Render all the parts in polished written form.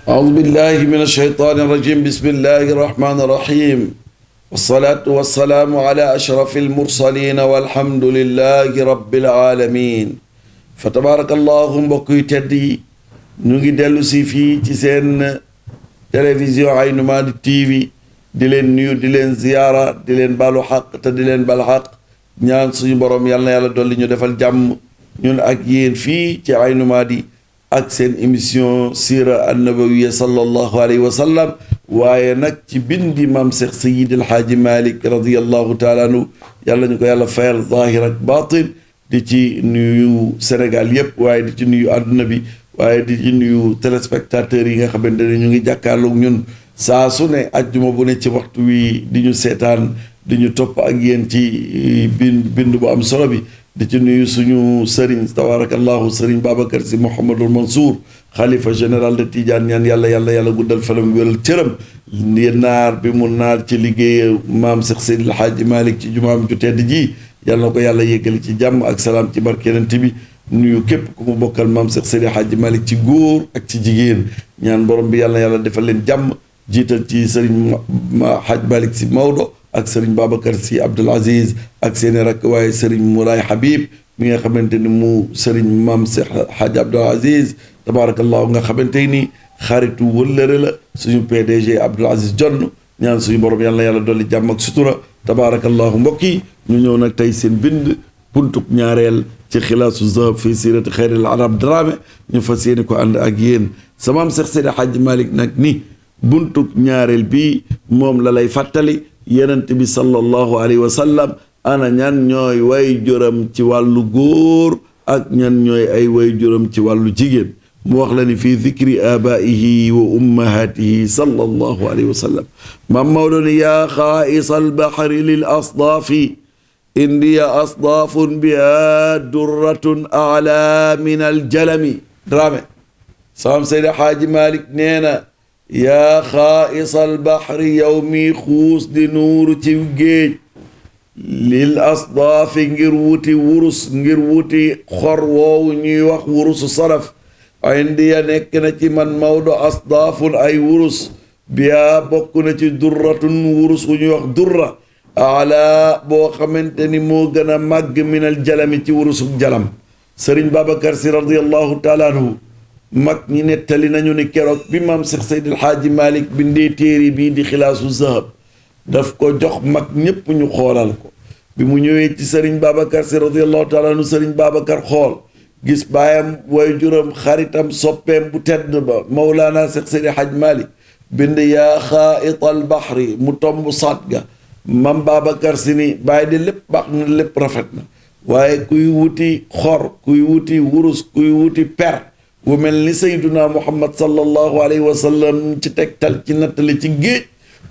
أعوذ بالله من الشيطان الرجيم بسم الله الرحمن الرحيم والصلاة والسلام على أشرف المرسلين والحمد لله رب العالمين فتبارك الله mbokk yu tedd yi ñu ngi dellu si fii ci seen télévision Aynu Maadi TV di leen nuyu di leen ziyaara di leen baalu xaq te di leen bal xaq ñaan suñu borom yal na yàlla dolli ñu defal jàmm ñun ak yéen fii ci Aynu Maadi ak seen émission siira annabawiya sallallahu alayhi wa sallam waaye nag ci bindi maam Seex Seydi El Hadji Malick radiyallahu taala anhu yàlla ñu ko yàlla fayal zaahir ak baatin di ci nuyu Sénégal yépp waaye di ci nuyu àdduna bi waaye di ci nuyu téléspectateurs yi nga xamante ne ñu ngi jàkkaarloog ñun saa su ne ajjuma bu ne ci waxtu wi di ñu seetaan di ñu topp ak yéen ci bind bu am solo bi di ci nuyu suñu sëriñ tabarakallahu sëriñ Babacar Sy Mouhamadul Mansour xalifa général de Tidiane ñaan yàlla guddal fanam wéral cëram naar bi mu naar ci liggéey maam Seex Seydi El Hadji Malick ci jumaam ju tedd ji yàlla na ko yàlla yéggali ci jàmm ak salaam ci barke Yonent bi nuyu képp ku mu bokkal maam Seex Seydi El Hadji Malick ci góor ak ci jigéen ñaan borom bi yàlla defal leen jàmm jiital ci sëriñ Hadj Malick Sy Maodo ak sëriñ Babacar Sy Abdoul Aziz ak seeni rakk waaye sëriñ Moulay Habib mi nga xamante ni mu sëriñ maam Seex Hadj Abdoul Aziz tabarakallahu nga xamante ni xaritu wëllëre la suñu PDG Abdoul Aziz Jonn ñaan suñu borom yàlla dolli jàmm ak sutura tabarakallahu mbokk yi ñu ñëw nag tey seen bind puntub ñaareel ci xilaasu zahab fii siirati xayril arab Dramé ñu fas yéene ko ànd ak yéen sa maam Seex Seydi Hadji Malick nag ni buntub ñaareel bi moom la lay fàttali Yonent bi sallallahu alayhi wa sallam ana ñan ñooy way juram ci wàllu góor ak ñan ñooy ay way juram ci wàllu jigéen mu wax la ni fii dikri abaihi wa ummahatihi sallallahu alayhi wa sallam maam Maodo ni yaa xaa'isa albahri lil asdaafi indiya asdaafun biha durratun ala min aljalami Dramé saam Seydi Hadji Malick nee na yaa xaa'isal baxri yow mi xuus di nuuru ci géej lil asdaafi ngir wuti wurus ngir wuti xor woowu ñuy wax wurusu saraf indiya nekk na ci man Maodo asdaafun ay wurus biyaa bokk na ci durratun wurus wu ñuy wax durra ala boo xamante ni moo gën a màgg minal jalami ci wurusuk jalam sëriñ Babacar Sy radiyallahu taala anhu mag ñi nettali nañu ni keroog bi maam Seex Seydi El Hadji Malick bindee téere bii di xilaasu zahab daf ko jox mag ñépp ñu xoolal ko bi mu ñëwee ci sëriñ Babacar Sy radiyallahu taala anhu sëriñ Babacar xool gis baayam way juram xaritam soppeem bu tedd ba Mawlaana Seex Seydi El Hadji Malick bind yaa xaa'ital bahri mu tomb saat ga mam Babacar Sy ni bàyyi de lépp baax na lépp rafet na waaye kuy wuti xor kuy wuti wurus kuy wuti per wu mel ni sayduna muhammad sallallahu alayhi wa sallam ci tegtal ci nattali ci géej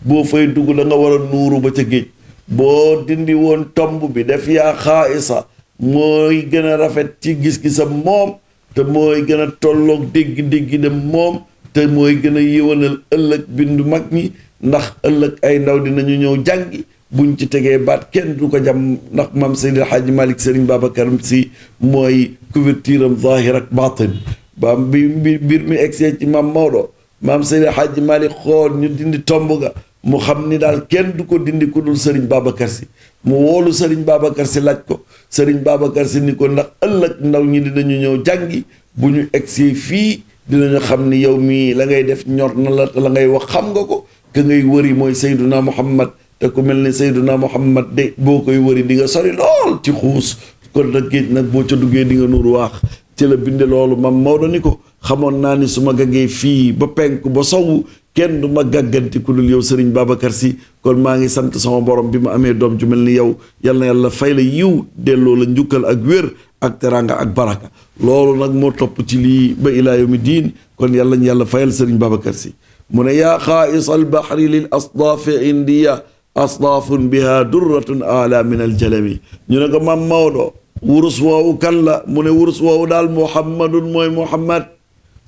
boo fay dugg da nga war a nuuru ba ca géej boo dindi woon tomb bi def yaa xaa'isa mooy gën a rafet ci gis-gisam moom te mooy gën a tolloog dégg-dégg dem moom te mooy gën a yëwanal ëllëg bindu mag ñi ndax ëllëg ay ndaw dinañu ñëw jàngi buñ ci tegee baat kenn du ko jam ndax maam Seydi El Hadji Malick Serigne Babacar Sy mooy couverture am zahir ak baatin ba mbir mi egsee ci maam Maodo maam Seydi El Hadji Malick xool ñu dindi tomb ga mu xam ni daal kenn du ko dindi ku dul Serigne Babacar Sy mu woolu Serigne Babacar Sy laaj ko Serigne Babacar Sy ni ko ndax ëllëg ndaw ñi dinañu ñëw jàngi bu ñu egsee fii dinañu xam ni yow mii la ngay def ñor na la te la ngay wax xam nga ko ka ngay wëri mooy Seyduna Muhammad te ku mel ni Seyduna Muhammad de boo koy wëri di nga sori lool ci xuus kon nag géej nag boo ca duggee di nga nuur waax ci la binde loolu mam Maodo ni ko xamoon naa ni su ma gaggee fii ba penku ba sowu kenn du ma gàgganti ku dul yow Serigne Babacar Sy kon maa ngi sant sama borom bi ma amee doom ju mel ni yow yal na yàlla fay la yiw delloo la njukkal ak wér ak teranga ak baraka loolu nag moo topp ci lii ba ilaa yawmi diin kon yàlla ñu yàlla fayal Serigne Babacar Sy mu ne yaa xaa'isal bahri lil asdaafi indiya asdaafun biha durratun ala min aljalami ñu ne ko mam Maodo wurus woowu kan la mu ne wurus woowu daal muhammadun mooy muhammad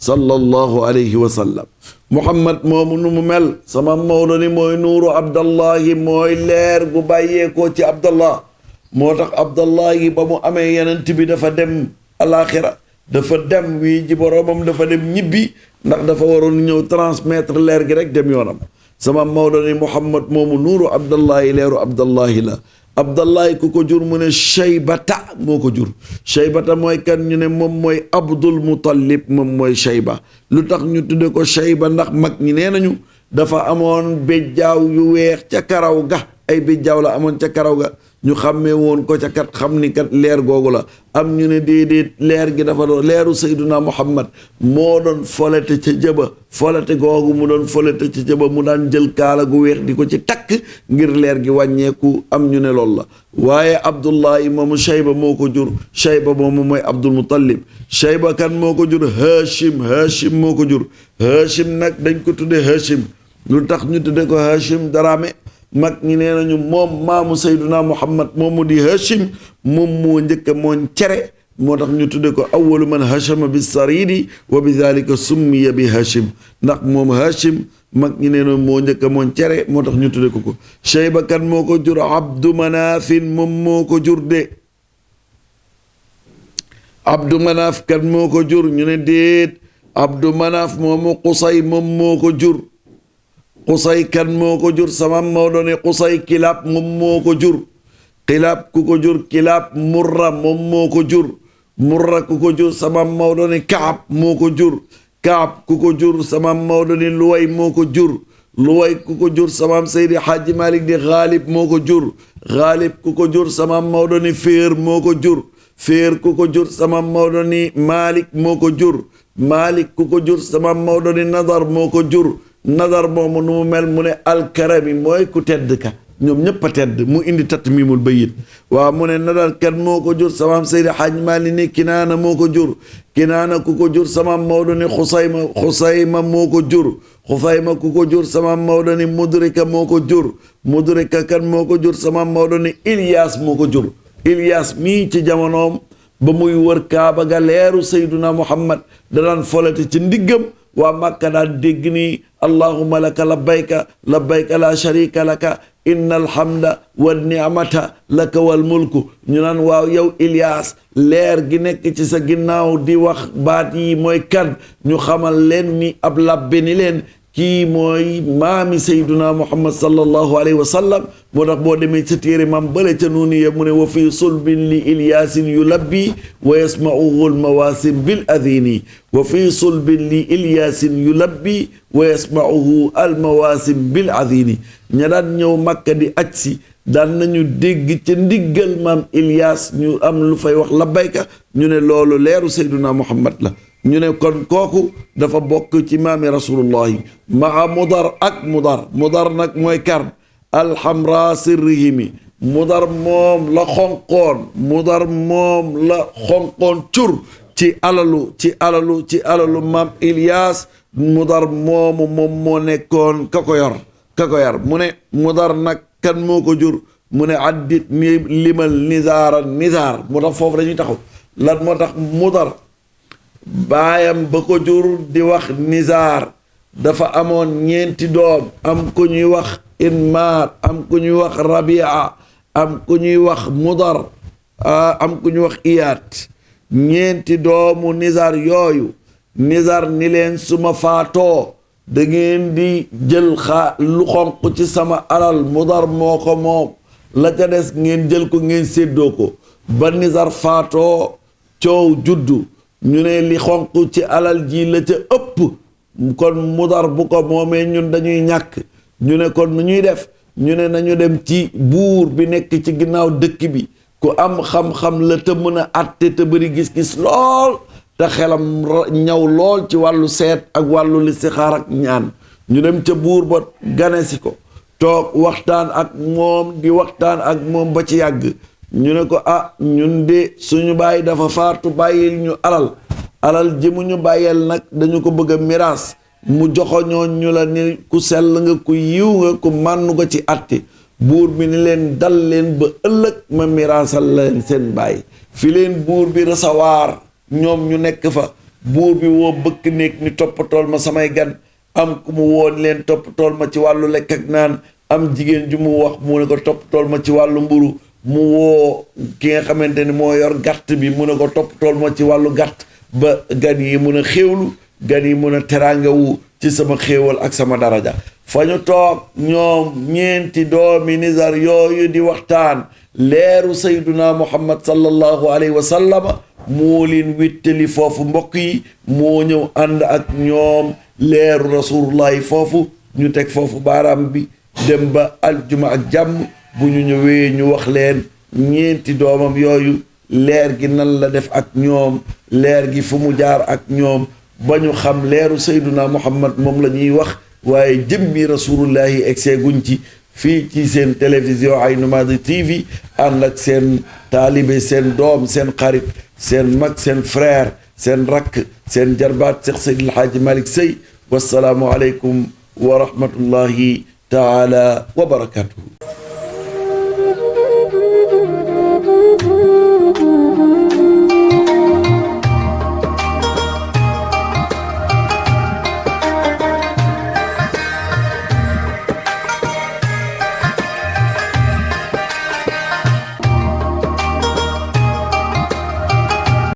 sallallahu alayhi wa sallam muhammad moomu nu mu mel sama Maodo ni mooy nuuru abdallahi mooy leer gu bàyyeekoo ci abdallah moo tax abdallahi ba mu amee yenent bi dafa dem alaxira dafa dem wii ji boroomam dafa dem ñibbi ndax dafa waroon ñëw transmettre leer gi rek dem yoonam. sama Maodo ni Muhammad moomu nuuru Abdallahi leeru Abdallahi la. Abdallahi ku ko jur mu ne Shaybata moo ko jur. Shaybata mooy kan ñu ne moom mooy Abdul Muttalib moom mooy Shayba. lu tax ñu tudde ko Shayba ndax mag ñi nee nañu dafa amoon béjjaaw yu weex ca karaw ga. ay béjjaaw la amoon ca karaw ga ñu xàmmee woon ko ca kat xam ni kat leer googu la. am ñu ne déedéet leer gi dafa doon leeru Sayyiduna Muhammad moo doon folete ca jëba folete googu mu doon folete ca jëba mu daan jël kaala gu weex di ko ci takk ngir leer gi wàññeeku am ñu ne loolu la. waaye Abdullahi moomu Shayba moo ko jur. Shayba moomu mooy Abdul Muttalib. Shayba kan moo ko jur Hashim. Hashim moo ko jur. Hashim nag dañ ko tudde Hashim lu tax ñu tudde ko Hashim Darame mag ñi nee nañu moom maamu Sayyiduna Muhammad moomu di Hashim moom moo njëkk mooñ cere moo tax ñu tudde ko awwalu man hashama bi saridi wa bi dhalika summiya bi Hashim ndax moom Hashim mag ñi nee nañu moo njëkk mooñ cere moo tax ñu tudde ko Shayba kan moo ko jur Abdu Manaafin moom moo ko jur de Abdu Manaaf kan moo ko jur ñu ne déet Abdu Manaaf moomu Qusay moom moo ko jur Qusay kan moo ko jur sama Maodo ne Qusay Kilaab moom moo ko jur. Kilaab ku ko jur Kilaab Murra moom moo ko jur. Murra ku ko jur sama Maodo ne Kaab moo ko jur. Kaab ku ko jur sama Maodo ne Luway moo ko jur. Luway ku ko jur sama Seydi Hadji Malick di Ghalib moo ko jur. Ghalib ku ko jur sama Maodo ne Féer moo ko jur. Féer ku ko jur sama Maodo ne Malick moo ko jur. Malick ku ko jur sama Maodo ne Nadar moo ko jur. Nadar moomu nu mu mel mu ne alkarami mooy ku tedd ka ñoom ñëpp a tedd mu indi tatmimul bayit waaw mu ne Nadar kan moo ko jur sama Seydi Hadj Mali ni Kinaana moo ko jur. Kinaana ku ko jur sama Maodo ni Xusayma. Xusayma moo ko jur. Xusayma ku ko jur sama Maodo ni Mudrika moo ko jur. Mudrika kan moo ko jur sama Maodo ni Ilias moo ko jur. Ilias mii ci jamonoom ba muy wër Kaaba ga leeru Sayyiduna Muhammad danaan folate ci ndiggam waa Makka daan dégg ni allahumma laka labbayka labbayka la sharika laka inna alhamda wa ni'mata laka wal mulku ñu naan waaw yow Ilias leer gi nekk ci sa ginnaaw di wax baat yi mooy kan ñu xamal leen ni ab labbe ni leen kii mooy maami Sayyiduna Muhammad sallallahu alayhi wa sallam moo tax boo demee ca téere maam bële ca nuuni ye mu ne wa fii sulbin li Ilyasin yulabbi wa yasma'uhu almawasim bil adhini wa fii sulbin li Ilyasin yulabbi wa yasma'uhu almawasim bil adhini ña daan ñëw Makka di aj si daan nañu dégg ca ndiggal maam Ilyas ñu am lu fay wax labbayka ñu ne loolu leeru Sayyiduna Muhammad la ñu ne kon kooku dafa bokk ci maami rasulullahi maa Mudar ak Mudar nag mooy kar alhamra sirrihimi Mudar moom la xonqoon cur ci alalu maam Ilyas Mudar moomu moom moo nekkoon ka ko yor mu ne Mudar nag kan moo ko jur mu ne addit ni limal nizaar moo tax foofu dañuy taxaw lan moo tax Mudar baayam ba ko jur di wax Nizaar dafa amoon ñeenti doom am ku ñuy wax Inmaar am ku ñuy wax Rabia am ku ñuy wax Mudar am ku ñuy wax Iyaat ñeenti doomu Nizaar yooyu Nizaar ni leen suma faatoo da ngeen di jël lu xonq ci sama alal Mudar moo ko moom la ca des ngeen jël ko ngeen séddoo ko ba Nizaar faatoo coow juddu ñu ne li xonq ci alal ji la ca ëpp kon Mudar bu ko moomee ñun dañuy ñàkk ñu ne kon nu ñuy def ñu ne nañu dem ci buur bi nekk ci ginnaaw dëkk bi ku am xam-xam la te mën a àtte te bëri gis-gis lool te xelam ñaw lool ci wàllu seet ak wàllu listixaar ak ñaan ñu dem ca buur ba ganesi ko toog waxtaan ak moom di waxtaan ak moom ba ci yàgg ñu ne ko ñun de suñu bàyyi dafa faatu bàyyil ñu alal ji mu ñu bàyyeel nag dañu ko bëgg a miraas mu joxoñoo ñu la ni ku sell nga ku yiw nga ku mànnu ko ci atti buur bi ni leen dal leen ba ëllëg ma miraasal leen seen bàyyi fi leen buur bi recevoir ñoom ñu nekk fa buur bi woo bëkk néeg ni toppatool ma samay gan am ku mu woon leen toppatool ma ci wàllu lekk ak naan am jigéen ju mu wax mu ne ko toppatool ma ci wàllu mburu mu woo ki nga xamante ni moo yor gàtt bi mu ne ko toppatool ma ci wàllu gàtt ba gan yi mun a xéewlu gan yi mun a teraangewu ci sama xéewal ak sama daraja fa ñu toog ñoom ñeenti doomi nizar yooyu di waxtaan leeru sayduna muhammad sallallahu alayhi wa sallama moo leen wéttali foofu mbokk yi moo ñëw ànd ak ñoom leeru rasulullahi foofu ñu teg foofu baaraam bi dem ba aljuma ak jàmm bu ñu ñëwee ñu wax leen ñeenti doomam yooyu leer gi nan la def ak ñoom leer gi fu mu jaar ak ñoom ba ñu xam leeru sayduna muhammad moom la ñuy wax waaye jëmmi rasulullahi egsee guñ ci fii ci seen télévision Aynu Maadi TV ànd ak seen taalibe seen doom seen xarit seen mag seen frère seen rakk seen jarbaat Seex Seydil Haaji Malick Sy wassalaamu aleykum wa rahmatullahi taala wa barakatuhu